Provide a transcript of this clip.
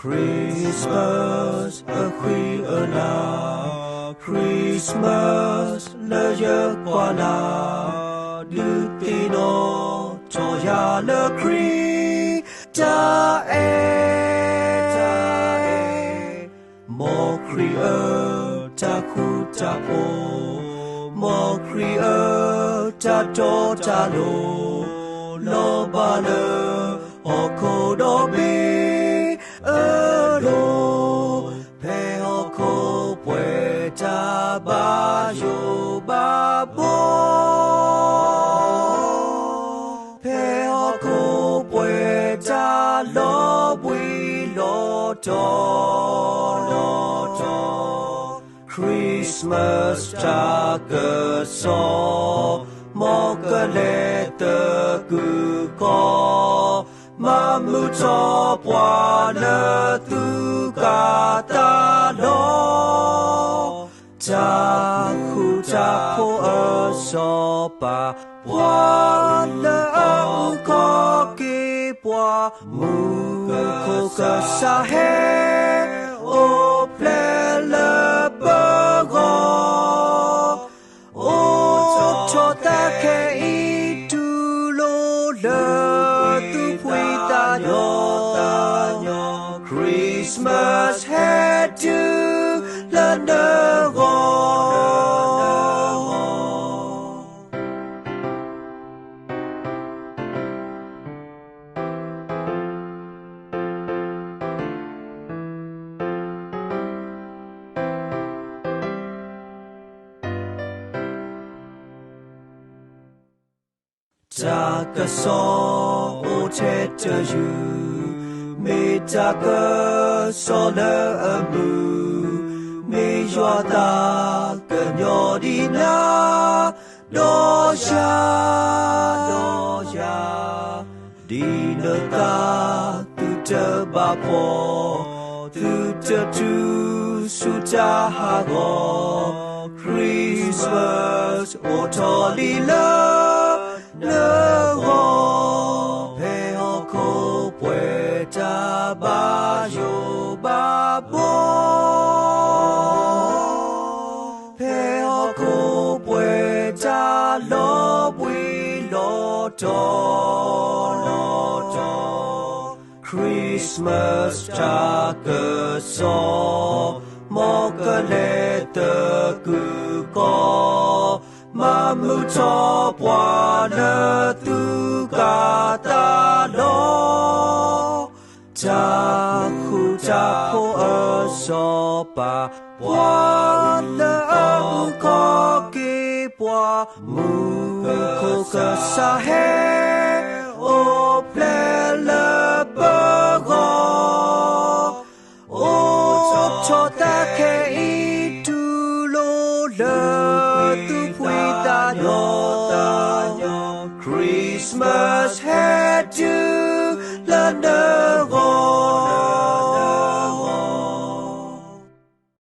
Christmas အဃံအလၤ, Christmas လၢယကွၢ်လၢ်, ဒုးသ့ၣ်နီၣ်ထီၣ်ယၤလၢခရံာ်တၢ်အဲၣ်, မ်ခရံာ်အတၢ်ဃူတၢ်ဖိး, မ်ခရံာ်အတၢ်တီတၢ်လိၤ, လီၤဘၣ်လၢဟီၣ်ခိၣ်ဒီဘ့ၣ်အလိၤ, ဖဲဟီၣ်ခိၣ်ပှဲၤတၢ်ဘၣ်ယိၣ်ဘၣ်ဘီ ဖဲဟီၣ်ခိၣ်ပှဲၤတၢ်လီၤဘှံးလီၤတီၤလီၤတီၤ, Christmas တၢ်ကစီၣ်, မ်ကလဲၤသကုၤကီၢ်, မၤမုာ်ထီၣ်ပှၤလၢသူၣ်ကၢ်သးလီၤ တၢ်ဃူတၢ်ဖိးအစီၤပၤ, ပှၤလၢအအုၣ်ကီၤက့ၤပှၤ, မူခိၣ်ကစၢ်ဟဲအိၣ်ဖျဲၣ်လၢပဂီၢ်, အိးထီၣ်တၢ်ခဲအံၤတူၢ်လိာ်လၢသူၣ်ဖှံသးညီ, Christmas ဟဲတုၤလၢနဂီၢ်. တၢ်ကစီၣ်အိၣ်ထဲတယုၢ်, မ့ၢ်တၢ်ကစီၣ်လၢအမုာ်, မ့ၢ်ယွၤသးကညီၤဒံးနၤ, ဒီးယၤ, ဒီးယၤ, ဒ်နသးသုတဘၣ်ဖှီၣ်, သုတတုၤဆူတၢ်ဟးဂီၤ, Christmas အိၣ်ထီၣ်လံလၢနဂီၢ်, ဖဲဟီၣ်ခိၣ်ပှဲၤတၢ်ဘၣ်ယိၣ်ဘၣ်ဘီ ဖဲဟီၣ်ခိၣ်ပှဲၤတၢ်လီၤဘှံးလီၤတီၤလီၤတီၤ, Christmas တၢ်ကစီၣ်, မ်ကလဲၤသကုၤကီၢ်, မၤမုာ်ထီၣ်ပှၤလၢသူၣ်ကၢ်သးလီၤ တၢ်ဃူတၢ်ဖိးအစီၤပၤ, ပှၤလၢအအုၣ်ကီၤက့ၤပှၤ, မူခိၣ်ကစၢ်ဟဲအိၣ်ဖျဲၣ်လၢပဂီၢ်, အိးထီၣ်တၢ်ခဲအံၤတူၢ်လိာ်လၢသူၣ်ဖှံသးညီ, Christmas ဟဲတုၤ